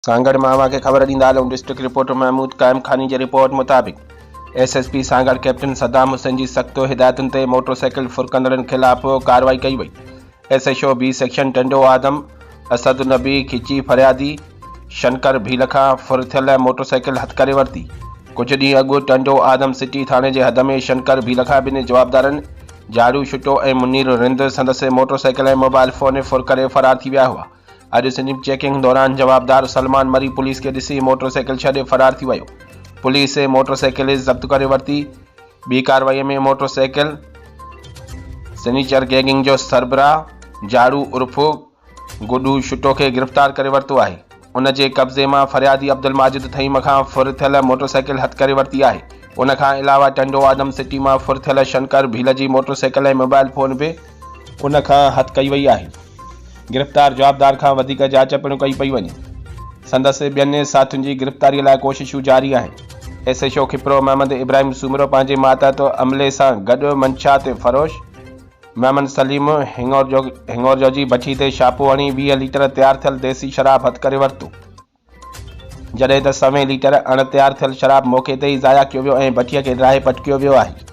سانگهڙ مان اوهان کي خبر ڏيندا هلون ڊسٽرڪٽ رپورٽر محمود قائم خاني جي رپورٽ مطابق S S P Sanghar captain Saddam Hussain جي سخت هدايتن تي موٽر سائيڪل ڦر ڪندڙن خلاف ڪارروائي ڪئي وئي S H O B section Tando Adam Asad Nabi Khichi فريادي شنڪر ڀيل کان ڦر ٿيل موٽر سائيڪل هٿ ڪري ورتي ڪجهه ڏينهن اڳ ٽنڊو آدم سٽي ٿاڻي جي حد ۾ شنڪر ڀيل کان ٻن جوابدارن جاڙو شٽو ۽ منير رند سندس موٽر سائيڪل ۽ موبائل فون ڦر ڪري فرار ٿي ويا هئا اڄ سنجيم چيڪنگ دوران جوابدار سلمان مري پوليس کي ڏسي موٽر سائيڪل ڇڏي فرار ٿي ويو، پوليس موٽر سائيڪل ضبط ڪري ورتي، ٻي ڪارروائي ۾ موٽر سائيڪل سنيچر گينگ جو سربراهه جاڙو عرف گڊو شٽو کي گرفتار ڪري ورتو آهي، ان جي قبضي مان فريادي عبدالماجد ٿهيم کان ڦر ٿيل موٽر سائيڪل هٿ ڪري ورتي آهي، ان کان علاوه ٽنڊو آدم سٽي مان ڦر ٿيل شنڪر ڀيل جي موٽر سائيڪل ۽ موبائل فون به ان کان هٿ ڪئي وئي آهي. گرفتار جوابدار کان وڌيڪ جاچ پڻ ڪئي پئي وڃي. سندس ٻين ساٿين جي گرفتاري لاء ڪوششون جاري آهن. S H O Khipro Muhammad Ibrahim Soomro پنهنجي ماتحت عملي سان گڏ منشيات فروش محمد سليم هڱورجو جي بٺي تي ڇاپو هڻي 20 ليٽر تيار ٿيل ديسي شراب هٿ ڪري ورتو. جڏهن ته سوين ليٽر اڻ تيار ٿيل شراب موقعي تي ئي ضايع ڪيو ويو ۽ بٺيء کي ڊاهي پٽڪيو ويو آهي.